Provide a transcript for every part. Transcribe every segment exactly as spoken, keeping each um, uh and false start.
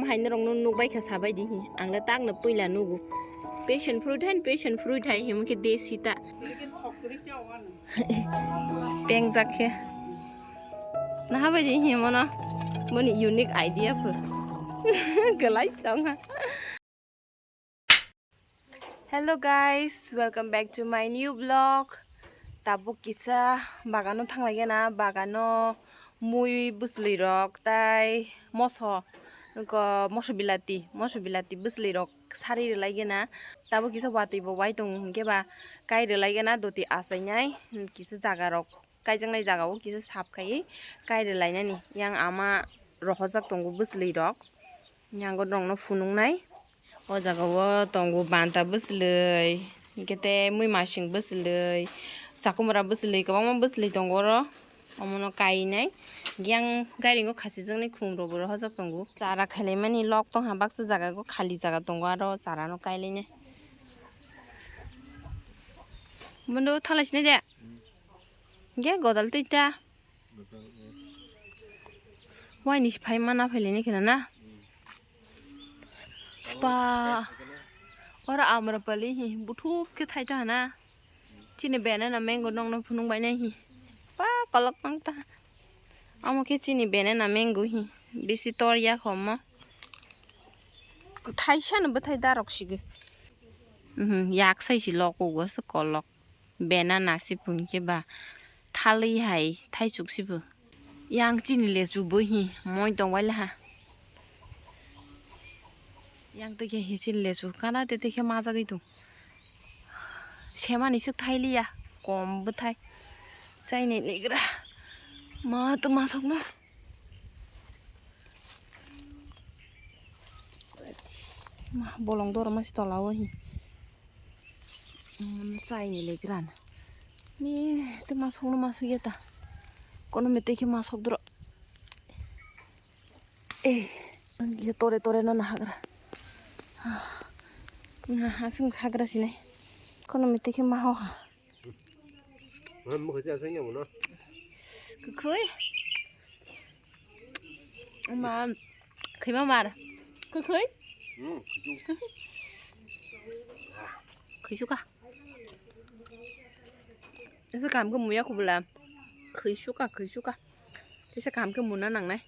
Haino rok no nuk bai kha sabai di hi. Ang le tak no puila nugu. Passion fruit hain, passion fruit hai himo khe desi ta. Pengjak khe. Naha bai di himo no. Boni unique idea phu. Kelai tong ha. Hello guys, welcome back to my new vlog. Tabuk kisa bagano thanglai gana, bagano mui bwswlwi rok tai moso, ko moso bilati, moso bilati bwswlwi rok sari rwlai gana. Tabuk kisa watwi bo wai tongo hinkhe ba kai rwlai gana doti achainai, kisa jaga rok kaijaknai jaga o kisa sap khaiwi kai rwlainani. Yang ama rohorjak tongo bwswlwi rok. Yango rokno phunuknai. O jaga o tongo banta bwswlwi, hinkhe tei mui masing bwswlwi, chakumra bwswlwi, kwbangma bwswlwi tongo oro. Omono kainai. Yang gairingo khasijaknai khum rok bo rohorjak tongo. Chara khailaimani lok tongha baksa jaga o khali jaga tongo aro charano kailainai. Bondo thalai sinai de. Hinkhe godal tei ta. Waini phai mana phailini khena na. Pa. Oro amrapali hi buthuk khe thai ta na. Chini banana mango nokno phunuk bai nai hi. Pa kolok mang ta. Amo khe chini banana mango hi. Bisi tor ya khomo. Thaisa no bwthai darok sigi. Mhm, yak sai si lok ugo se kolok. Banana si pung khe ba thalwi hai thaisuk si bo. Yang chini lechu bo hi moi tong bai laha. Yang tei khe hi chini lechu kana tei tei khe majagwi tong. Semani swk thailiya kom bwthai chaini negra ma tongma sokno. Ma bolong doro ma si tola o hi. Umm, chai ni le gran. Mi te ma song no ma sugya ta. Kono me te khe ma sok doro. Eh, ang kisa tore tore no nahagra. Nga hasung hagra sinai. Kono me te khe ma ho ha. Kwkhwi. Ma, khwima mar. Kwkhwi? Khwisuka. Esa kam khe muya kubula. Khwisuka, khwisuka. Esa kam khe muna nangnai.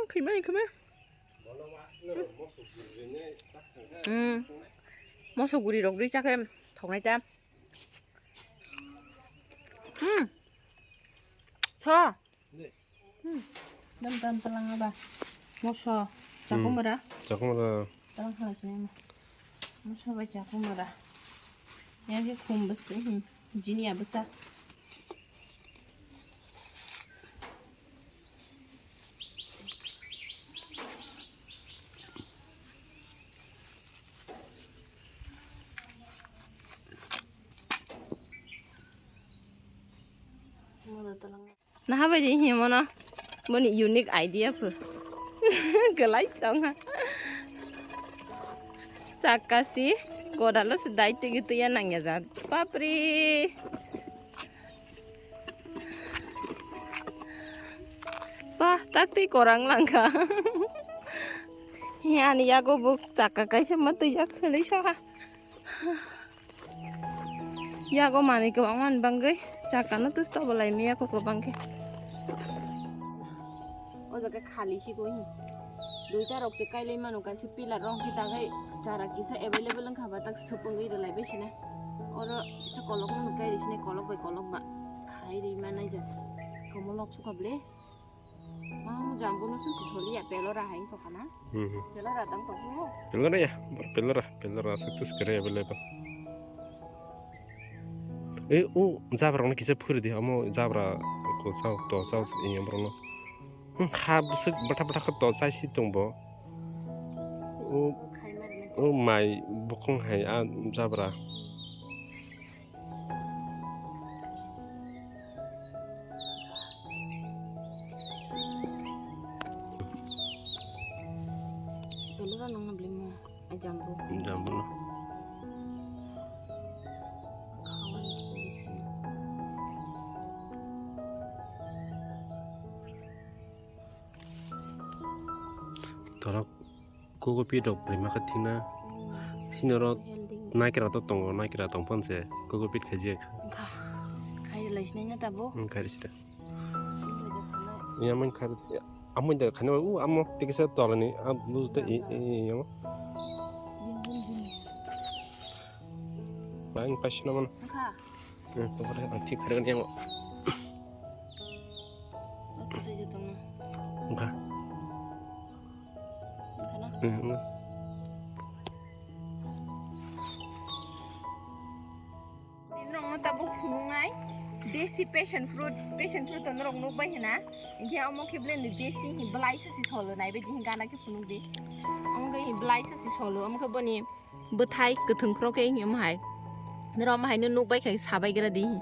Khwima, khwima. Hmm. Moso guri rok ri chakhe thoknai ta. Hmm. Tho. Hmm. Dam dam talang aba. Moso. Chakumara. Chakumara. Talang khala sini. Moso bai chakumara. Yang ke khum besi. Hmm. Jini ya besa. Naha bai di himo no. Boni unique idea pho. Kelai tong ha. Saka si godalo se dai tigi tuya nangya jat. Papri. Pah, tak tei korang langkha. Ani yago bo chaka kaisa ma twi jak khwlai soha. Yago manwi kwbangma ni bagwi chaka no twis tobo lai maya kho kwbang khe. O jaga khali si koi hi. Duita rok se kailai mano kaisa pillar rong khe tagai chara kisa available wngkha ba tak swpwngwi rwlai bai sinai. Oro kisa kolok no kai ri sinai kolok bai kolok ba khai ri manai jak. Komo lok sukha ble. Mau jambu no sum si soli ya pelora hai to kana. Hmm. Pelora tang to ko. Pelora ya, bor pelora, pelora aswk tus kare available. E, o jabra no kisa phuri di, amo jabra ko sao, to sao, inyam rok no. Hmm, kha bwswk bwtha bwtha khe to chai si tong bo. O, o mai bokong hai a jabra. Pelora nang na beli mo, a jambu. Jambu no. Torok kokopit rok bwrwi ma kha thina. Sini oro naikra to tongo, naikra tong phano se kokopit khaijak. Wngkha. Khai lai sinai na tabuk? Wng khai sida. Yang main khai, amui da khani u amo tikisa tolani, a lose de i, i, i, amo. Lain pasna mana? Wngkha. Hmm, tongkha de, ang thik kharwi yang. Oke, saya jatuh. Wngkha. Wngkha na? Hmm, wngkha. Norokno tabuk phunuknai desi passion fruit, passion fruit to norok nukbai hina. Hinkhe omo khe belai ni desi hi belai sa si solo naibaidi hi gana khe phunukdi. Omo khe hi belai sa si solo, omo khe boni bwthai kwthwng phro khe hi omo hai. Norok omo hai no nukbai kha sabai gra di hi.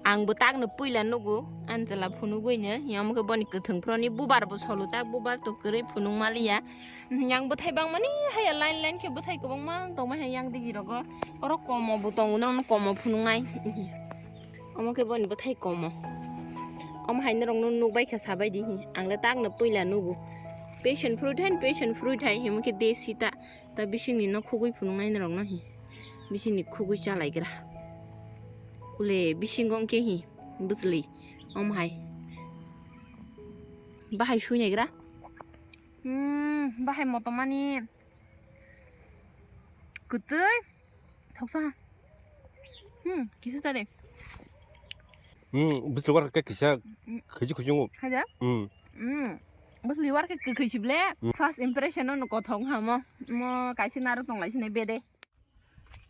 Ang bo takno puila nugo, anchwla phunugwi no, hi omo khe boni kwthwng phro ni bubar bo solo tak, bubar to kwrwi phunuk maliya. Yang bwthai bangmani haya line line khe bwthai kwbangma tongmani hai yang digi rogo. Oro komo bo tongo, norokno komo phunuknai. Omo khe boni bwthai komo. Omo hai norokno nukbai kha sabai di hi. Ang le takno puila nugo. Passion fruit hai, passion fruit hai himo khe desi ta. Ta bisingni no khugui phunuknai norokno hi. Bisingni khugui chalaigra. Ule bisingo hwnkhe hi bwchwlwi. Omo hai. Bahai suinaigra. Hmm, bahai motomani kwtwi thoksa ha. Hmm, kisa sa de. Hmm, bwswk war khe kisa khuji khuji ngo. Khaja? Hmm. Hmm. Bwswk war khe kwkhwi sible. Hmm. First impression no kothok ha mo. Mo kaisa narwk tong lai sini bede.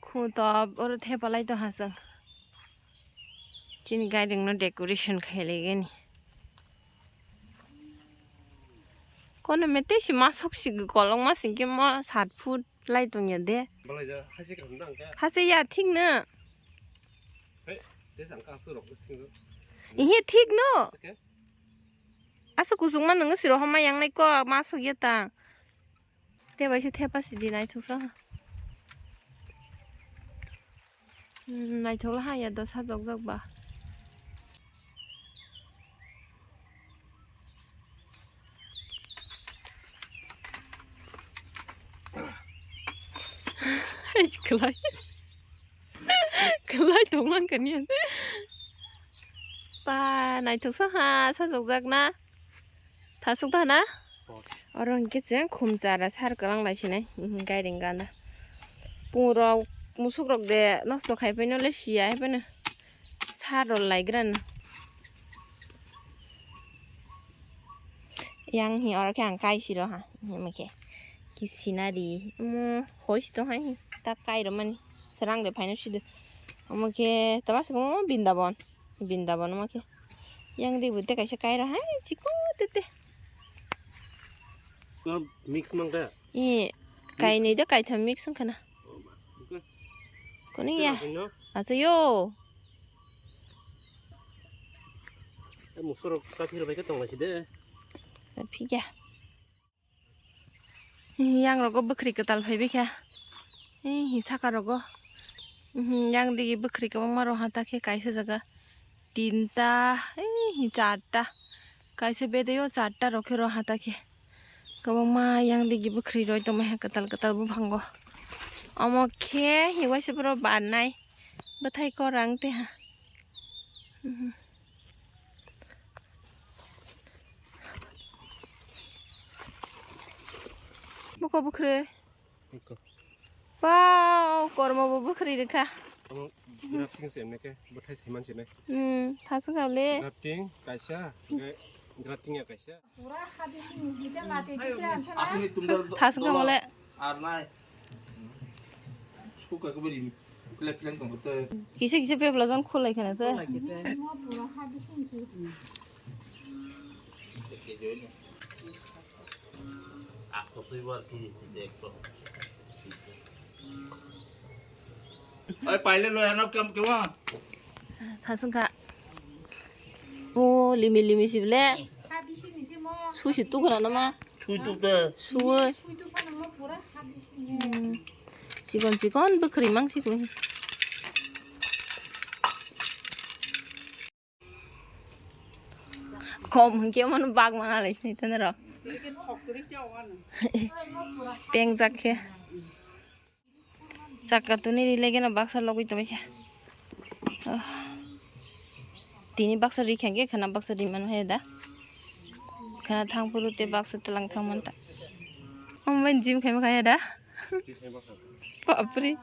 Khu to oro thepalai to haswk. Chini gairing no decoration khailai gani. Kono me tei si masok si kolong ma singke mo sat foot lai tong ya de. Balai ja, hase ka hunda angka. Hase ya thik na. He, de sangka asu rok thik na. Ihe thik no. Oke. Asu kusung ma nang siro hama yang nai ko masok ya ta. Te bai se thepa sidi naithok sa. Hmm, naithok la ha ya do sajokjak ba. Hai, kwlai. Kwlai tonglang kaniya. Pa, naithok sa ha, sajokjak na. Thasuk da na? Oro hwnkhe chwng khum chara sar kwlang lai sinai, mhm, gairing gana. Pungrok, musukrok de nosto khai phai no le siya hai phano sar rw lai gra no. Yang hi oro khe ang kai si rw ha, hima khe ki sinari, omo hoi si tong hai, ta kai rw mani, srang de phai no si de. Omo khe tama se omo Bindabon. Bindabon ma khe. Yang di bute kaisa kaira hai chiko tete. Mix mang kha? I kainwi de kaitham mix wng khana. Kuni ya? Acha yo. Musorok kathir bai khe tong lai si de. Phikya. Yang rogo bwkhri kwtal phaibai kha. Hi saka rogo. Yang digi bwkhri kwbangma roha ta khe kaisa jaga tinta, hi charta. Kaisa bedeo charta rok khe roha ta khe. Kwbangma yang digi bwkhri roi tongmai ha kwtal kwtal buphango. Omo khe hi waisa boro barnai. Bwthai korang te ha. Buko bwkhri. Wow, kormo bo bwkhri rikha. Omo grafting se emne ke bwthai saiman se nai. Hmm, thasung kha le. Grafting kaisa, grafting ya kaisa. Thasung kha mole. Ar nai. Suka ke beri. Kile kile tong te. Kisa kisa pepla jang khulai khana te. Oi, paile lo ano kam kewa. Thasung kha. O limi limi sible. Susi tukuna nama. Sui tuk de. Sui. Chikon chikon bwkhri mang sikui. Kom hwnkhe mano bag mana lai sinai tane ro. Pengjak khe. Chakka tuni ri lege no baksa logwi tongwi khe. Oh. Tini baksa ri khe khana baksa ri man hai da. Khana thang puru te baksa tlang thang man ta. Om ben gym khai ma khai da. Bapri.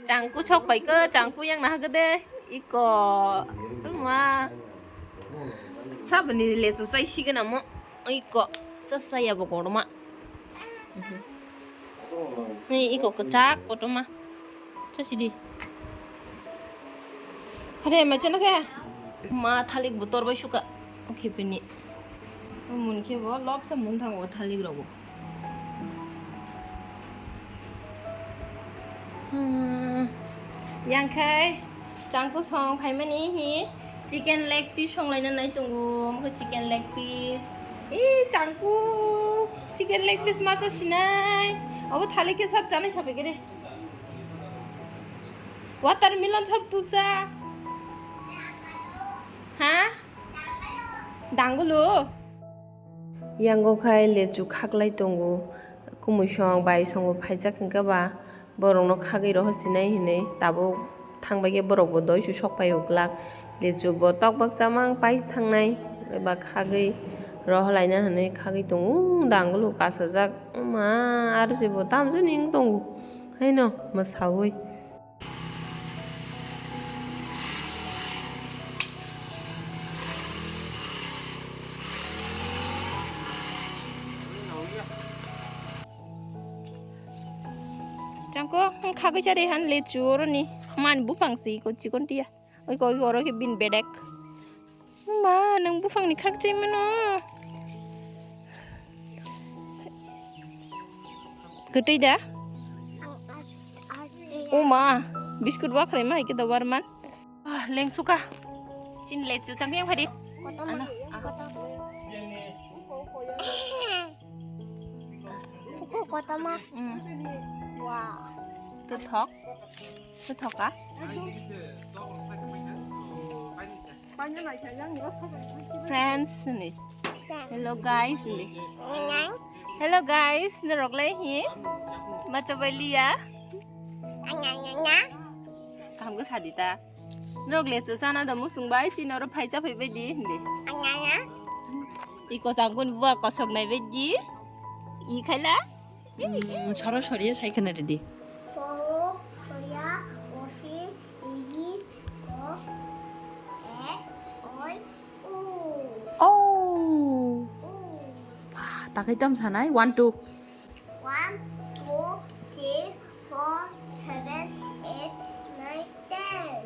Changku chok pai ko, changku yang nah gede. Iko. Ma. Sabni lechu sai sigena mo. Iko. Chasaya bo korma. Ni iko kachak kotorma. Chasidi. Hare, ma chana khe? Ma thalik bo torbai suka. Oke pini. Mun khe bo lobsa mun thango thalik rogo. Hmm. Yang khai changku song phaimani hi chicken leg piece song laina nai tongo. Mokhe chicken leg piece. Ih, changku chicken leg piece ma cha sinai. Abo thalik khe sab chanai sabai khe de. Watermelon sab tusa. Ha? Dangulu. Yango khai lechu khaklai tongo. Kumui song bai songo phaijak hwnkhe ba borokno khagwi roho sinai hinwi tabuk thangbai khe borokbo doi su sok phai uklak. Lechu bo tok baksa mang pai thangnai ba khagwi roholaina hinwi khagwi tongo. Dangulu kasajak ma aro se bo tamjani wng tongo. Haino mwsaui. Changko, wng khagwi chari han lechu oroni. Man buphang si ko chikon tia. Oi ko oro ke bin bedek. Ma, nang buphang ni khak chai mano. Kwtwi da? O ma, biskut wa khlai ma hai ke da warman. Ah, lengsuka. Chin lechu chang yang phadi. Ano, ah. Kotoma. Mm. Wow. Kwthok. Kwthok ka? Friends ni. Hello guys ni. Hello guys, norok lai hi? Macha bai liya. Kaham khe sadi ta. Norok lechu chana da musung bai chini oro phai cha phai bai di hindi. Iko changkun bua kosok nai bai di. I khaila? Mm, soro sori sai khana ridi. Soro soya osi igi ko e oi u. Oh. U. Takai tam sanai one two. One, two, three, four, seven, eight, nine, ten.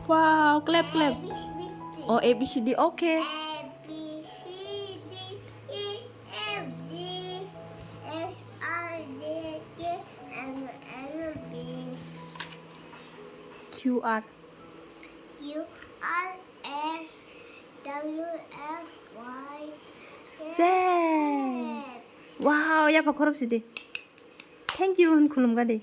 Wow, clap clap. A B C D. Oh, A B C D. Okay. A B C D E F G H I J K L M N O P. Q R. Q R S W X Y Z. Wow, ya pa khorop sidi. Thank you, hun khulum gadi.